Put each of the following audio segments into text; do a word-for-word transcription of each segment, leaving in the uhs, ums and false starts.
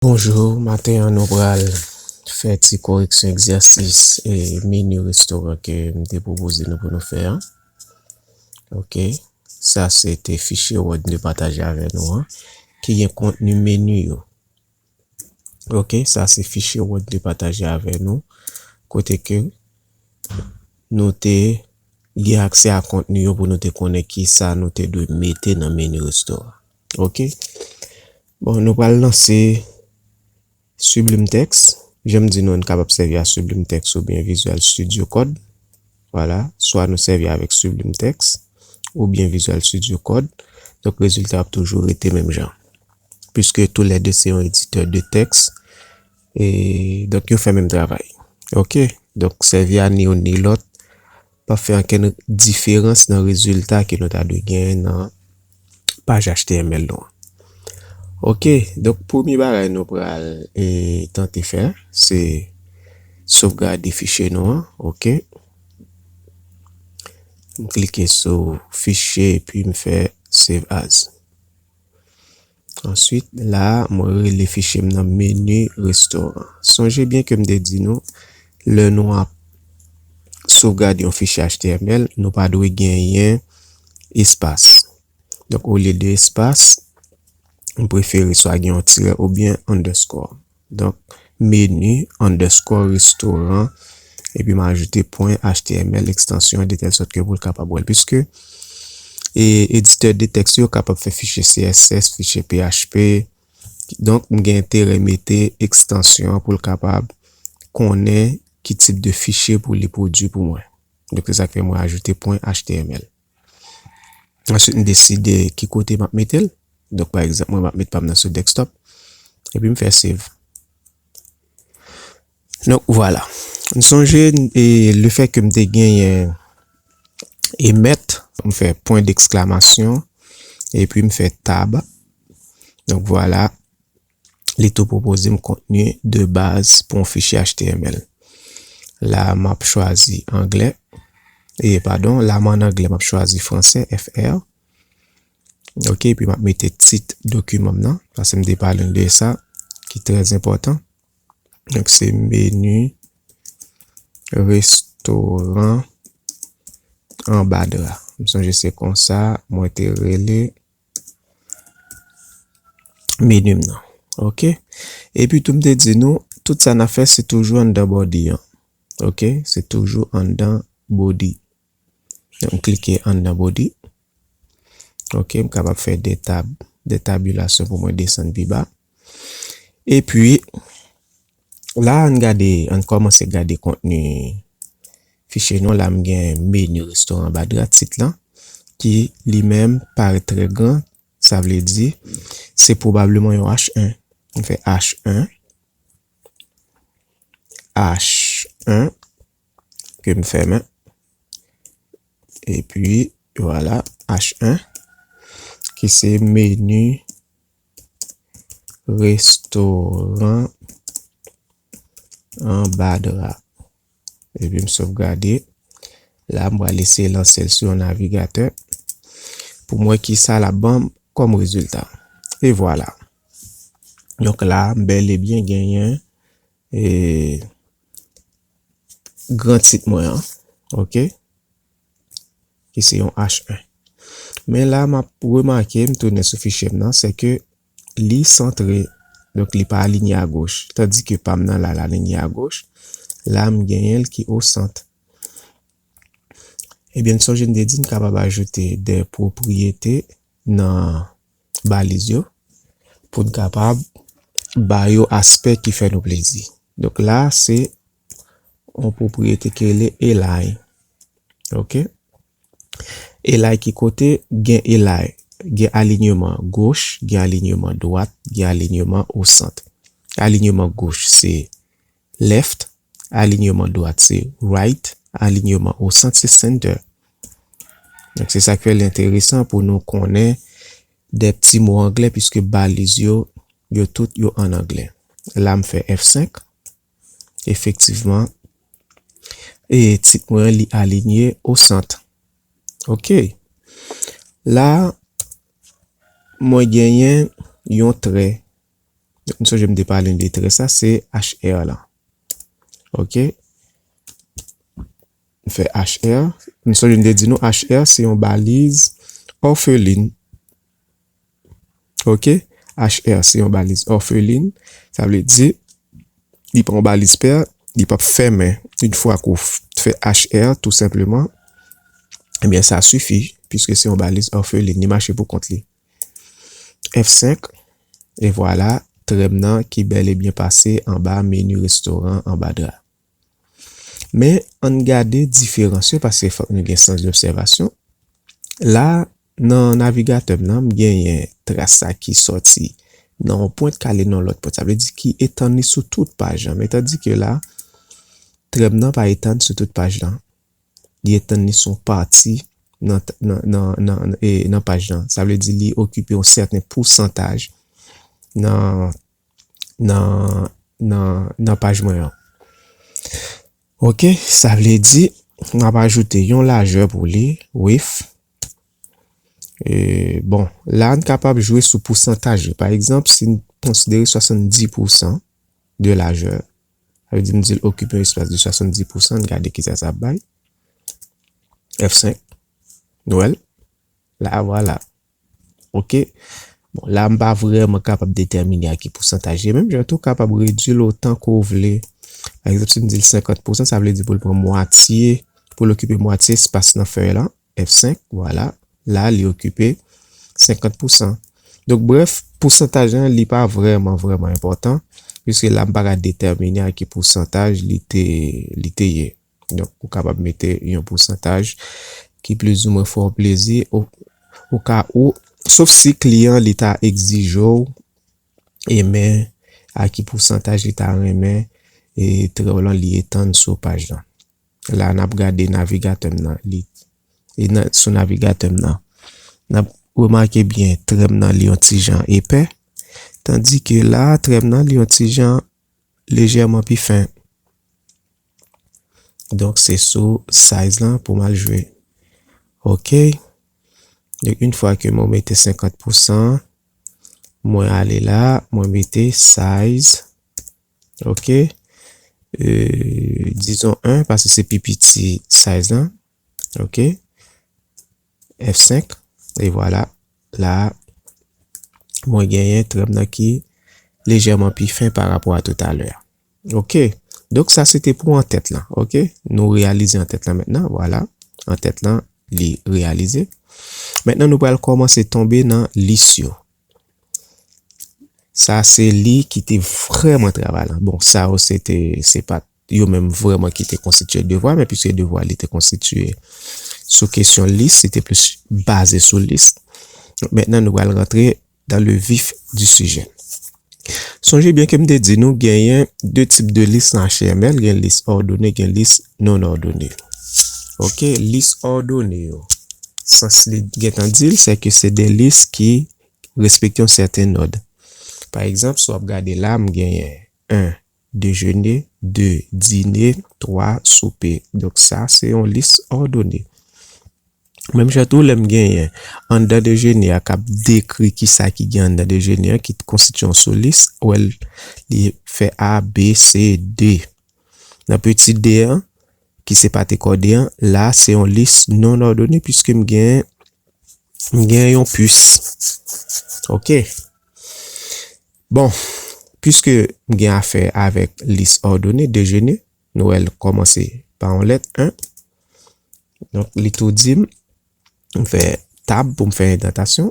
Bonjou, maten an nou pral fè ti koreksyon egzèsis e meni restoran ke m te pwopoze nou pou nou fè an. Ok, sa se te fichye Word m te pataje avè nou an, ki gen kontni meni yo. Ok, sa se fichye Word m te pataje avè nou, kote ke nou te gen aksè a kontni yo pou nou te konnen ki sa nou te dwe mete nan meni restoran. Ok, bon, nou pral lanse Sublime Text. Jan m di nou, n kapab sèvi a Sublime Text oubyen Visual Studio Code. Vwala, swa nou sèvi avèk Sublime Text oubyen Visual Studio Code. Donk, rezilta ap toujou rete menm jan. Puiske toulède se yon editè de tèks. E, donk, yo fè menm travay. Ok, donk, sèvi a ni youn ni lòt p ap fè okenn diferans nan rezilta ke nou ta dwe genyen nan paj H T M L nou an. Ok, donk, premye bagay nou pral e, tante fè, se sovgade fichye nou an. Ok, m klike sou fichye epi m fè Save As. Answit, la a, mwen rele fichye m nan meni restoran. Sonje byen ke m te di nou, lè nou ap sovgade yon fichye H T M L, nou pa dwe genyen espas. Donk, olye de espas, m prefere swa gen yon tirè oubyen underscore. Donk, meni underscore restoran, epi m ajoute pwen H T M L ekstansyon an de tèl sòt ke pou l kapab wè l. Piske e, editè de tèks yo kapab fè fichye C S S, fichye P H P. Donk, m gen enterè mete ekstansyon an pou l kapab konnen ki tip de fichye pou li pwodui pou mwen. Donk, se sa k fè mwen ajoute pwen H T M L. Answit, m deside ki kote m ap mete l. Donk, pa egzanp, mwen, m ap met pa m nan sou desktop. Epi m fè save. Donk, vwala. M sonje, e, lefètke m te genyen e mèt, m fè pwen deksklamasyon, epi m fè tab. Donk, vwala, li tou pwopoze m kontni de baz pou yon fichye H T M L. La, m ap chwazi anglè. E, padon, la, m an anglè, m ap chwazi franse, F R. Ok, epi m ap mete tit dokiman m nan, paske m te pale nou de sa, ki trè enpòtan. Donk, se meni restoran anba dra. M sonje se konsa mwen te rele meni m nan. Ok? Epi tou m te di nou, tout sa n ap fè, se toujou anndan body an. Ok? Se toujou anndan body. Donk, m klike anndan body. Ok, m kapab fè de tab, de tabilasyon pou mwen desann pi ba. Epi, la, ann gade, ann kòmanse gade kontni fichye nou. La, m gen meni restoran anba dra, tit lan, ki li menm parèt trè gran. Sa vle di, se pwobableman yon H un. M fè H un, H un, ke m fèmen. Epi, vwala, H un, ki se meni restoran anba dra. Epi m sovgade. La, m pral eseye lanse l sou yon navigatè pou m wè ki sa l ap ban m kòm rezilta. E vwala. Donk la, m bèl e byen genyen, e, gran tit mwen an, ok, ki se yon H un. Men la, m ap remake, m tounen sou fichye m nan, se ke li santre, donk li pa alinye agoch. Tandis ke pa m nan la, l alinye agoch. La, m genyen l ki o sant. Ebyen, n sonje n te di n kapab ajoute de pwopriyete nan baliz yo pou n kapab ba yo aspè ki fè nou plezi. Donk la, se yon pwopriyete ki rele align. Ok? Align ki kote? Gen align, gen alinyeman goch, gen alinyeman dwat, gen alinyeman o sant. Alinyeman goch se left, alinyeman dwat se right, alinyeman o sant se center. Donk, se sa k fè l enteresan pou nou konnen de ti mo anglè, piske baliz yo, yo tout yo an anglè. La, m fè F senk. Efektivman, e tit mwen, li alinye o sant. Ok. La, mwen genyen yon trè. M sonje m te pale de tè sa, se H R lan. Ok? M fè H R. M sonje m te di nou H R se yon baliz òfelin. Ok? H R se yon baliz òfelin. Sa vle di, li pa yon baliz pè, li p ap fèmen. Yon fwa ke w f- fè H R, tou senpleman, ebyen, sa sifi, piske se yon baliz òfelin, li mache pou kont li. F senk, e vwala, trè m nan ki bèl e byen pase anba meni restoran anba dra. Men, ann gade diferans yo, paske fòk nou gen sans d'observation. La, nan navigatè m nan, m genyen tras sa ki sòti nan yon pwent k ale nan lòt pwent. Sa vle di ki etann li sou tout paj lan. Men tandike la, trè m nan pa etann sou tout paj lan. Li etann li sou yon pati nan, nan, nan, nan, e, nan paj lan. Sa vle di li okipe yon sèten pousantaj nan, nan, nan, nan paj mwen an. Ok, sa vle di, m ap ajoute yon lajè pou li, width. E, bon, la, n kapab jwe sou pousantaj yo. Pa egzanp, si n konsidere swasanndis pousan de lajè, sa vle di, m di l okipe yon espas de swasanndis pousan, n gade kisa sa ap bay. F senk. Nou wè l? La, vwala. Ok? Bon, la, m pa vrèman kapab detèmine a ki pousantaj li ye. Menm jan tou, w kapab redui l otan ke w vle. Pa egzanp, si m di l senkant pousan, sa vle di pou l pran mwatye, pou l okipe mwatye espas nan fèy lan. F senk, vwala. La, li okipe senkant pousan. Donk, brèf, pousantaj lan, li pa vrèman, vrèman enpòtan, piske la, m pa ka detèmine a ki pousantaj li te, li te ye. Donk, ou kapab mete yon pousantaj ki plizoumwen fè w plezi, o, o ka ou, sof si kliyan li ta egzije w, e men a ki pousantaj li ta renmen, e, trè w lan li etann sou paj lan. La, n ap gade navigatè m nan, li, e nan, sou navigatè m nan. N ap remake byen, trè m nan, li yon ti jan epè, tandike la, trè m nan, li yon ti jan lejèman pi fen. Donk, se sou size lan pou m al jwe. Ok. Donk, yon fwa ke mwen mete senkant pousan, mwen ale la, mwen mete size. Ok. E, dizon en, paske se pi piti size lan. Ok. F senk. E vwala. La, mwen genyen trè m nan ki lejèman pi fen pa rapò a toutalè a. Ok. Donk, sa se te pou antèt lan. Ok. Nou reyalize antèt lan mentnan. Vwala. Antèt lan, li reyalize. Mentnan, nou pral kòmanse tonbe nan lis yo. Sa se li ki te vrèman travay lan. Bon, sa yo se te, se pa t yo menm vrèman ki te konstitiye devwa, men piske devwa li te konstitiye sou kesyon lis, li te plis baze sou lis. Mentnan, nou pral rantre dans le vif du sujet. Sonje byen ke m te di nou genyen de tip de lis nan H T M L, gen lis òdone, gen lis non òdone. Ok, lis òdone yo. Sans li gentan di l, se ke se de lis ki respekte yon sèten òd. Pa egzanp, si w ap gade la, m genyen en, dejene, de, dine, twa, soupe. Donk, sa, se yon lis òdone. Menm jan tou, lè m genyen anndan dejene a k ap dekri kisa ki gen anndan dejene a, ki konstitiye yon sou lis, ou wè l, li fè A, B, C, D. Nan peti D an, ki se pati kòde an, la, se yon lis non òdone, piske m gen, m gen yon pis. Ok. Bon, piske m gen afè avèk lis òdone, dejene, nou wè l kòmanse pa yon lèt, en. Donk, li tou di m, m fè tab pou m fè endantasyon.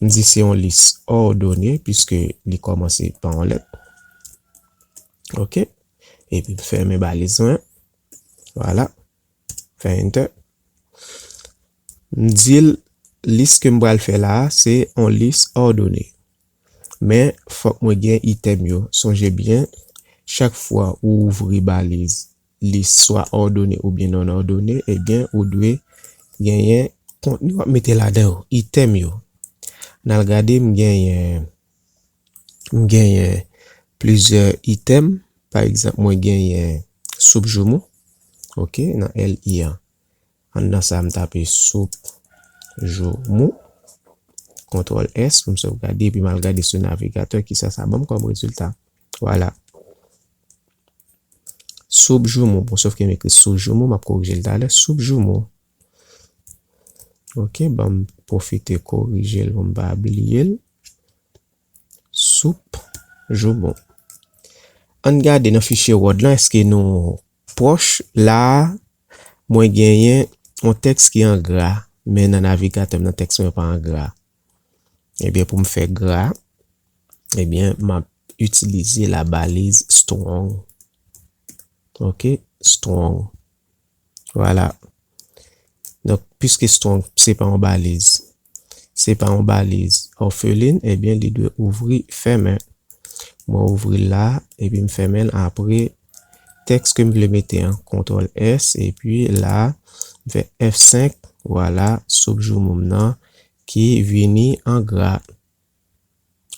M di se yon lis òdone, piske li kòmanse pa yon lèt. Ok. Epi m fèmen baliz mwen. Vwala. Fè enter. M di l, lis ke m pral fè la a, se yon lis òdone. Men, fòk mwen gen itèm yo. Sonje byen, chak fwa ou ouvri baliz lis swa òdone oubyen non òdone, ebyen, ou dwe genyen kontni w ap mete ladan yo, itèm yo. N al gade, m genyen, m genyen plizyè itèm. Pa egzanp, mwen genyen soup joumou. Ok, nan L I an. Anndan sa, m tape soup joumou. kontwòl S pou m sovgade, epi m al gade sou navigatè kisa sa ban m kòm rezilta. Vwala. Soup joumou. Bon, sòf ke m ekri sou joumou, m ap korije l talè. Soup joumou. Ok, ban m pwofite korije l pou m pa bliye l. Soup joumou. Ann gade nan fichye Word lan, èske nou pwòch? La a, mwen genyen yon tèks ki an gra, men nan navigatè m nan tèks mwen pa an gra. Ebyen, pou m fè gra, ebyen, m ap itilize la baliz strong. Ok, strong. Vwala. Donk, piske strong, se pa yon baliz. Se pa yon baliz òfelin, ebyen, li dwe ouvri, fèmen. Mwen ouvri l la, epi m fèmen l apre tèks ke m vle mete an. Kontwòl S, epi la, m fè F senk, vwala, soup joumou m nan ki vini an gra.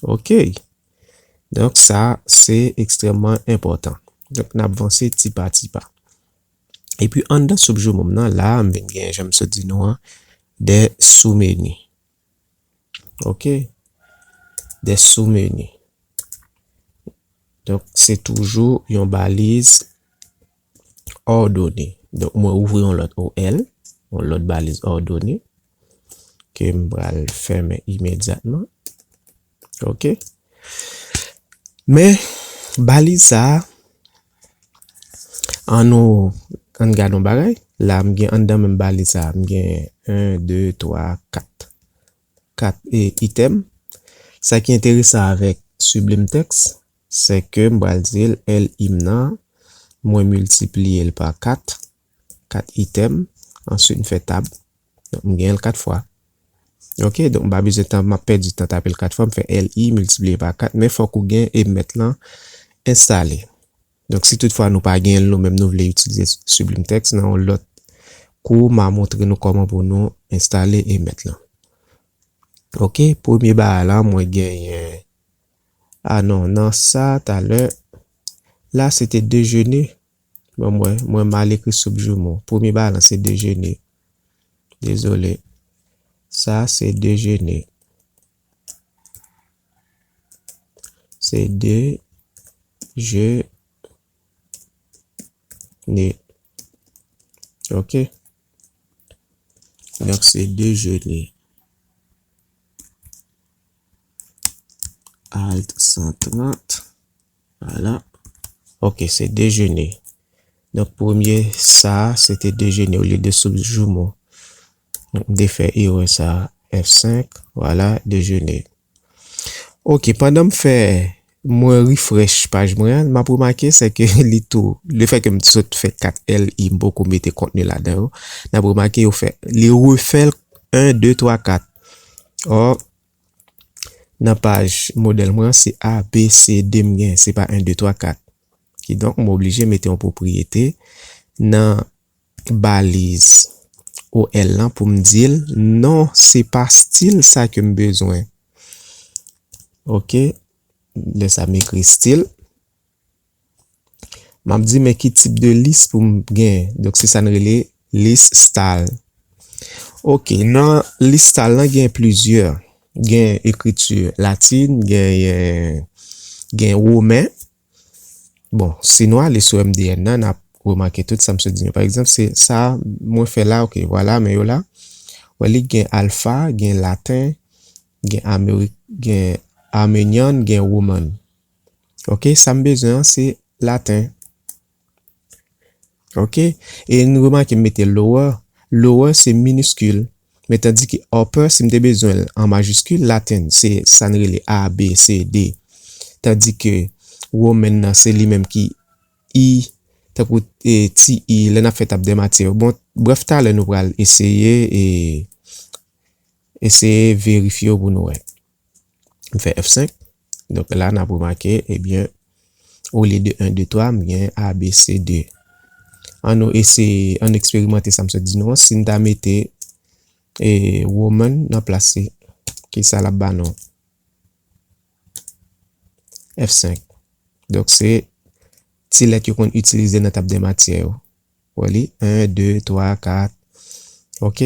Ok. Donk, sa, se ekstrèmman enpòtan. Donk, n ap vanse ti pa ti pa. Epi, anndan soup joumou m nan, la, m vin gen, jan m sot di nou an, de soumeni. Ok. De soumeni. Donk, se toujou yon baliz òdone. Donk, mwen ouvri yon lòt O L, yon lòt baliz òdone, ke m pral fèmen imedyatman. Ok. Men, baliz sa a, an nou, ann gade yon bagay. La, m gen anndan menm baliz sa a, m gen en, de, twa, kat. Kat, e, itèm. Sa ki enteresan avèk Sublime Text, se ke m pral di l L I m nan, mwen miltipliye l pa kat, kat itèm, answit m fè tab. Donk, m genyen l kat fwa. Ok, donk, m pa bezwen tan, m ap pèdi tan tape l kat fwa, m fè L I miltipliye pa kat, men fòk ou gen emèt lan enstale. Donk, si toutfwa nou pa genyen l nou menm, nou vle itilize Sublime Text, nan yon lòt kou, m a montre nou kòman pou nou enstale emèt lan. Ok, premye bagay la, mwen genyen, a non, nan sa, talè, la, se te dejene. Bon, mwen, mwen mal ekri soup joumou. Premye bagay la, se dejene. Dezole. Sa, se dejene. Se dejene. Ok. Donk, se dejene. Alt san trant. Vwala. Ok, se dejene. Donk, premye, sa, se te dejene olye de soup joumou. Donk, m te fè erè sa, F senk, vwala, dejene. Ok, pandan m fè, mwen refresh paj mwen an, m ap remake, se ke li tou, lefètke m sot fè kat L I, m poko mete kontni ladan yo, n ap remake yo fè, li refè l en, de, twa, kat. Ò, nan paj modèl mwen an, se A, B, C, D m gen, se pa en, de, twa, kat. Kidonk, m oblije mete yon pwopriyete nan baliz O L lan pou m di l, non, se pa stil sa ke m bezwen. Ok, lè sa m ekri stil. M ap di men ki tip de lis pou m gen. Donk, se sa n rele lis style. Ok, nan lis style lan gen plizyè. Gen ekriti latin, gen, gen women. Bon, si nou ale sou M D N nan, n ap remake tout sa m sot di nou. Pa egzanp, se sa mwen fè la, ok, vwala, men yo la. Wè, li gen alfa, gen laten, gen Amerik, gen Armenian, gen Roman. Ok, sa m bezwen an, se laten. Ok, e n remake m mete lower. Lower, se miniskil. Men tandike upper, si m te bezwen l an majiskil, laten, se sa n rele A, B, C, D. Tandike Roman nan, se li menm ki I, tankou, e, ti I, lè n ap fè tab dè matyè yo. Bon, brèf, talè nou pral eseye, e, eseye verifye yo pou nou wè. M fè F senk. Donk la, n ap remake, ebyen, olye de en, de, twa, m gen A, B, C, D. Ann nou eseye, ann eksperimante sa m sot di nou an. Si n ta mete, e, Roman nan plas li, kisa l ap ba nou? F senk. Donk, se ti lèt yo konn itilize nan tab dè matyè yo. Wè li, en, de, twa, kat. Ok?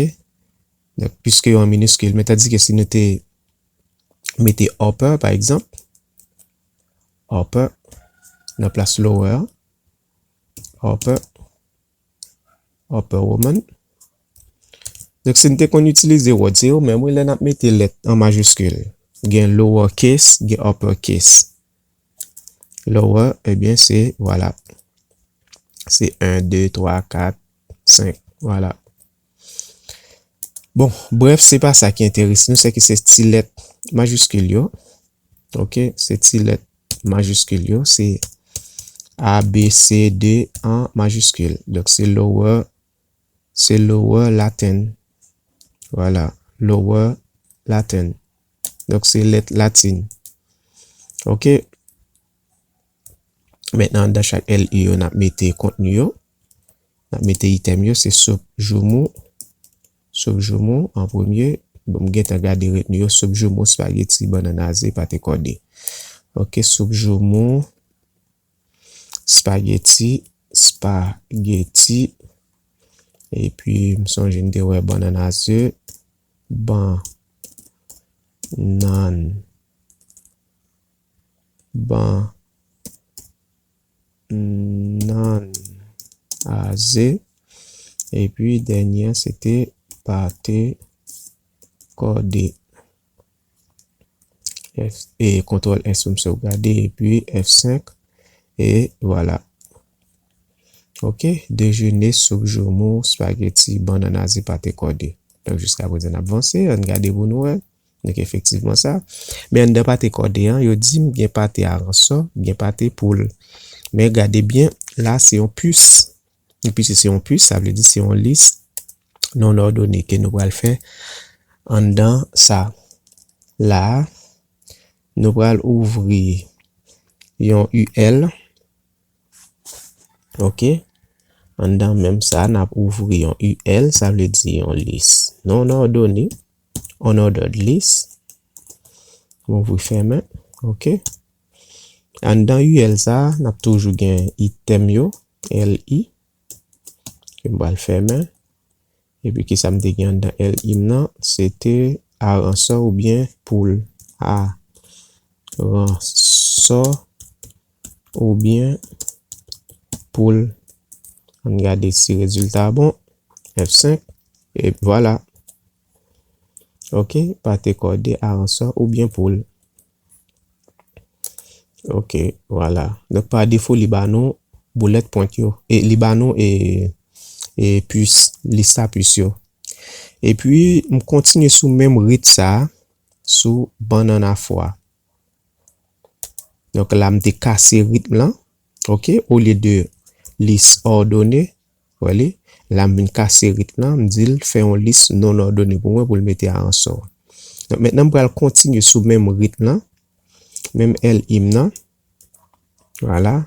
Donk, piske yo an miniskil, men tandike si nou te mete upper, pa egzanp. Upper, nan plas lower. Upper, upper Roman. Donk, si n te konn itilize word, se yo menm, wi, lè n ap mete lèt an majiskil. Gen lower case, gen upper case. Lower, ebyen, se, vwala. Se en, de, twa, kat, senk, vwala. Bon, brèf, se pa sa ki enterese nou, se ke se ti lèt majiskil yo. Ok, se ti lèt majiskil yo, se A, B, C, D an majiskil. Donk, se lower, se lower Latin. Vwala, lower Latin. Donk, se lèt latin. Ok. Mentnan, anndan chak L I yo, n ap mete kontni yo. N ap mete itèm yo, se soup joumou. Soup joumou an premye. Bon, m gentan gade retni yo, soup joumou, spageti, bannann aze, pate kòde. Ok, soup joumou, spageti, spageti. Epi, m sonje m te wè bannann aze, bannann, bannann aze. Epi, dènye an, se te pate kòde. F, e, kontwòl S pou m sovgade, epi F senk, e vwala. Ok, dejene, soup joumou, spageti, bannann aze, pate kòde. Donk, jiska prezan, n ap vanse, ann gade pou nou wè. Donk, efektivman sa. Men anndan pate kòde an, yo di m gen pate aransò, gen pate poul. Men gade byen, la, se yon pis. Epi, si se yon pis, sa vle di se yon lis non òdone ke nou pral fè anndan sa. La a, nou pral ouvri yon U L. Ok. Anndan menm sa, n ap ouvri yon U L, sa vle di yon lis non òdone, unordered list. M ouvri, fèmen. Ok. Anndan U L sa, n ap toujou gen itèm yo, L I. M pral fèmen. Epi, kisa m te gen anndan L I m nan? Se te aransò oubyen poul. Aransò oubyen poul. Ann gade si rezilta a bon. F senk. E vwala. Ok, pate kòde, aransò oubyen poul. Ok, vwala. Donk, pa defo, li ba nou boulèt pwent yo. E li ba nou, e, e pis, lis a pis yo. Epi, m kontinye sou menm rit sa a, sou bannann a fwa. Donk, la, m te kase ritm lan. Ok, olye de lis òdone, wè li, la, m vin kase ritm lan, m di l fè yon lis non òdone pou mwen pou l mete aransò. Donk, mentnan, m pral kontinye sou menm ritm lan, menm L I m nan. Vwala,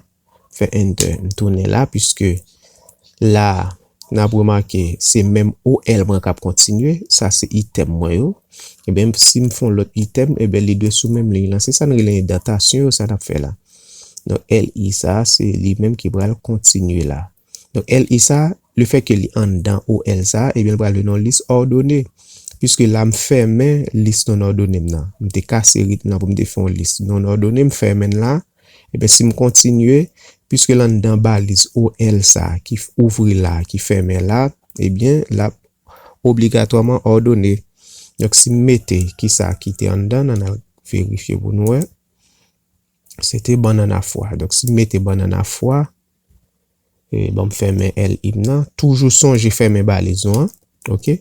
fè enter. M tounen la, piske la, n ap remake, se menm O L mwen k ap kontinye. Sa se itèm mwen yo. Ebyen, si m fè yon lòt itèm, ebyen, li dwe sou menm liy lan. Se sa n rele endantasyon yo, sa n ap fè la. Donk, L I sa, se li menm ki pral kontinye la. Donk, L I sa, lefètke li anndan O L sa, ebyen, li pral vin yon lis òdone. Piske la, m fèmen lis non òdone m nan. M te kase ritm lan pou m te fè yon lis non òdone, m fèmen l la. Ebyen, si m kontinye, piske l anndan baliz O L sa ki f-, ouvri la, ki fèmen la, ebyen, l ap obligatwaman òdone. Donk, si m mete kisa ki te anndan, ann al verifye pou nou wè. Se te bannann a fwa. Donk, si m mete bannann a fwa, e, bon, m fèmen L I m nan. Toujou sonje fèmen baliz ou an. Ok?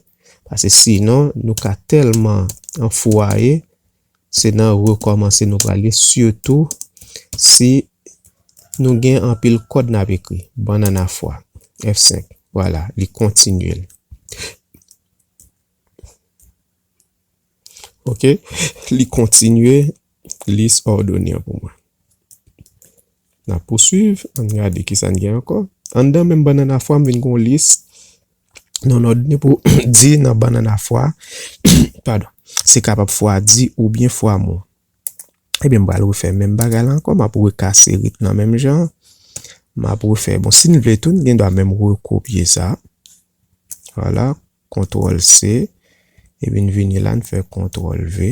Paske sinon, nou ka tèlman anfwaye, se nan rekòmanse nou pral ye, sitou si nou gen anpil kòd n ap ekri. Bannann a fwa. F senk. Vwala, li kontinye l. Ok? Li kontinye lis òdone an pou mwen. N ap pouswiv, ann gade kisa n gen ankò. Anndan menm bannann a fwa, m vin gen yon lis non òdone pou di nan bannann a fwa, padon, se kapab fwa di oubyen fwa mou. Ebyen, m pral refè menm bagay la ankò, m ap rekase ritm nan menm jan. M ap refè, bon, si n vle tou, n gen dwa menm rekopye sa. Vwala, kontwòl C. Epi n vini la, n fè kontwòl V.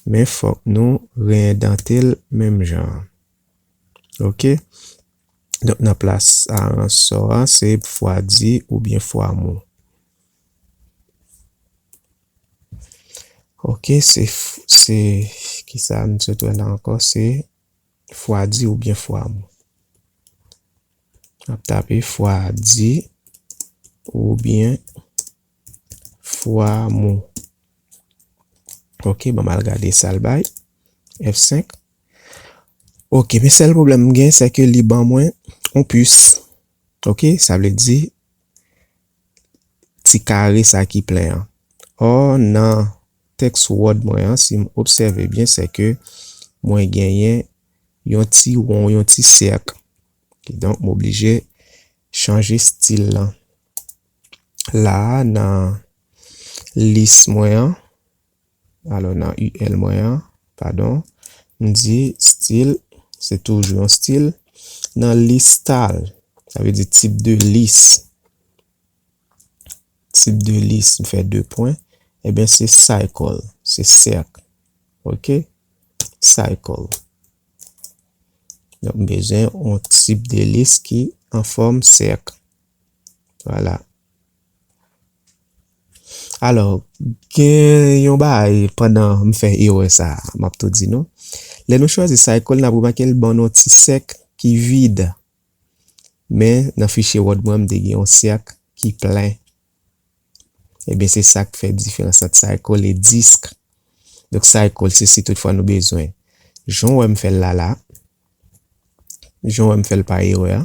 men fòk nou reyendante l menm jan an. Ok? Donk, nan plas a ransò a, se fwa di oubyen fwa mou. Ok, se, se, kisa nou sot wè la ankò? Se fwa di oubyen fwa mou. N ap tape fwa di oubyen fwa mou. Ok, ban m al gade sa l bay. F senk. Ok, men sèl pwoblèm m gen, se ke li ban mwen yon pis. Ok, sa vle di ti kare sa ki plen an. Ò, nan tèks Word mwen an, si m obsève byen, se ke mwen genyen yon ti won, yon ti sèk. Kidonk, m oblije chanje stil lan. La a, nan lis mwen an, alò nan U L mwen an, padon, m di stil, se toujou yon stil, nan lis style, sa vle di tip de lis. Tip de lis, m fè de pwen, ebyen se cycle, se sèk. Ok? Cycle. Donk, m bezwen yon tip de lis ki an fòm sèk. Vwala. Alò, gen yon bagay pandan m fè erè sa a, m ap tou di nou. Lè nou chwazi cycle, n ap remake l ban nou yon ti sèk ki vid. Men, nan fichye Word mwen, m te gen yon sèk ki plen. Ebyen, se sa k fè diferans ant cycle e disk. Donk, cycle, se si toutfwa nou bezwen. Jan w wè m fè l la, la. Jan w wè m fè l pa erè a.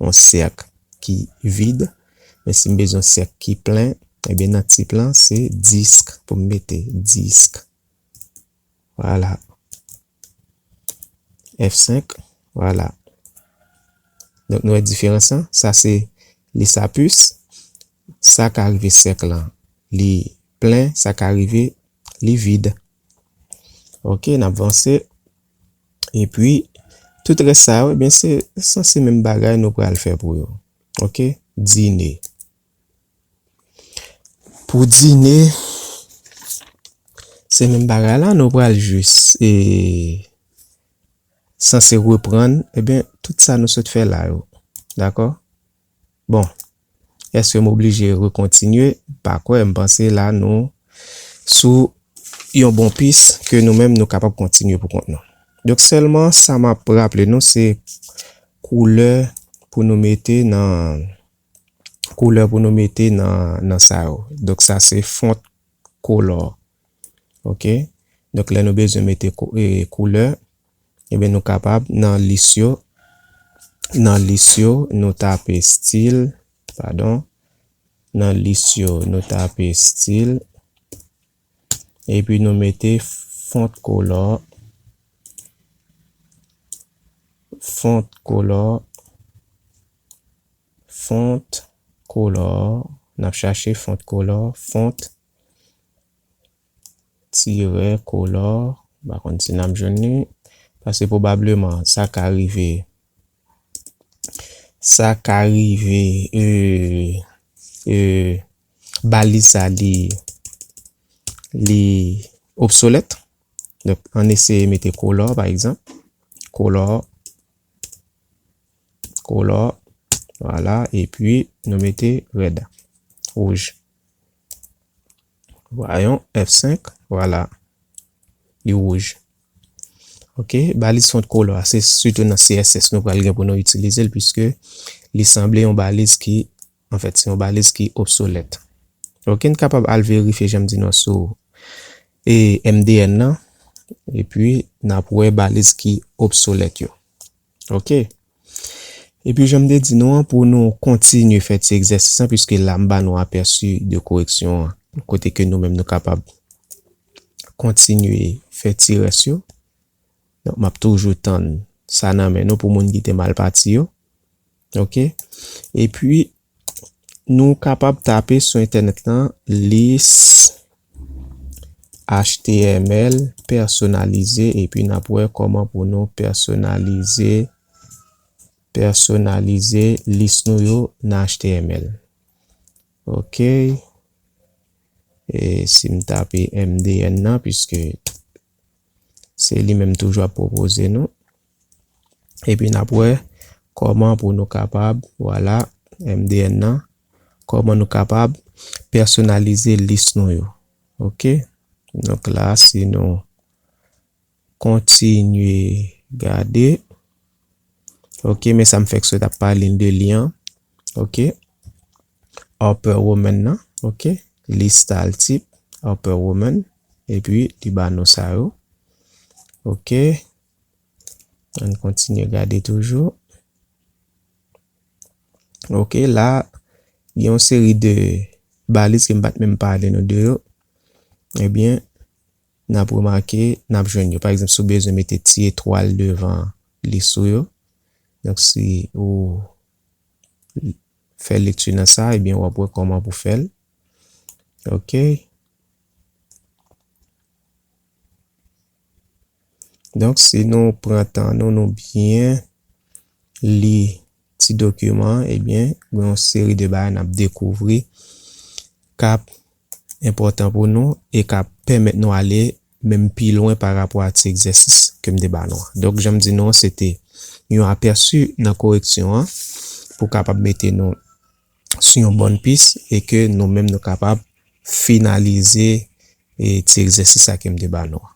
Yon sèk ki vid. Men si m bezwen sèk ki plen, ebyen, nan tip lan, se disk pou m mete. Disk. Vwala. F senk. Vwala. Donk, nou wè diferans lan. Sa se lis a pis. Sa ka rive sèk lan, li plen. Sa ka rive, li vid. Ok, n ap vanse. Epi, tout rès sa yo, ebyen, se sanse menm bagay nou pral fè pou yo. Ok, dine. Pou dine, se menm bagay la, nou pral jis, e, sanse reprann, ebyen, tout sa nou sot fè la yo. Dakò? Bon, èske m oblije rekontinye? Pa kwè, m panse la nou sou yon bon pis ke nou menm nou kapab kontinye pou kont nou. Donk, sèlman sa m ap raple nou, se koulè pou nou mete nan, koulè pou nou mete nan, nan sa yo. Donk, sa se font color. Ok? Donk, lè nou bezwen mete kou-, e, koulè, ebyen, nou kapab nan lis yo, nan lis yo, nou tape stil, padon, nan lis yo, nou tape stil, epi nou mete font color, font color, font color, n ap chache font color, font tirè color, m pa konn si n ap jwenn li, paske pwobableman sa ka rive, sa ka rive, e, e, baliz sa li, li obsolèt. Donk, ann eseye mete color, pa egzanp. Color, color, vwala, epi nou mete red, wouj. Voyons, F senk, vwala, li wouj. Ok, baliz font color, se sitou nan C S S nou pral gen pou nou itilize l, piske li sanble yon baliz ki, anfèt, se yon baliz ki obsolèt. Ok, n kapab al verifye, jan m di nou, sou e M D N nan, epi n ap wè baliz ki obsolèt yo. Ok. Epi jan m te di nou an, pou nou kontinye fè ti egzèsis lan, piske la m ba nou apèsi de koreksyon an, kote ke nou menm nou kapab kontinye fè ti rès yo. Donk, m ap toujou tann sa nan men nou pou moun ki te mal pati yo. Ok. Epi, nou kapab tape sou entènèt lan lis H T M L pèsonalize, epi n ap wè kòman pou nou pèsonalize, pèsonalize lis nou yo nan H T M L. Ok. E si m tape M D N nan, piske Se li menm toujou ap pwopoze nou. Epi n ap wè kòman pou nou kapab, vwala, M D N nan, kòman nou kapab pèsonalize lis nou yo. Ok? Donk la, si nou kontinye gade, ok, men sa m fèk sot ap pale de li an, ok, Upper Roman nan, ok, lis style tip, Upper Roman, epi li ba nou sa yo, ok, ann kontinye gade toujou. Ok, la, gen yon seri de baliz ke m pa t menm pale nou de yo. Ebyen, n ap remake, n ap jwenn yo. Pa egzanp, si w bezwen mete ti etwal devan lis ou yo, donk si ou fè lekti nan sa, ebyen, w ap wè kòman pou fè l. Ok. Donk, si nou pran tan nou, nou byen li ti dokiman an, ebyen, gen yon seri de bagay n ap dekouvri k ap enpòtan pou nou e k ap pèmèt nou ale menm pi lwen pa rapò a ti egzèsis ke m te ba nou an. Donk, jan m di nou an, se te yon apèsi nan koreksyon an pou kapab mete nou sou yon bòn pis e ke nou menm nou kapab finalize e ti egzèsis sa ke m te ba nou an.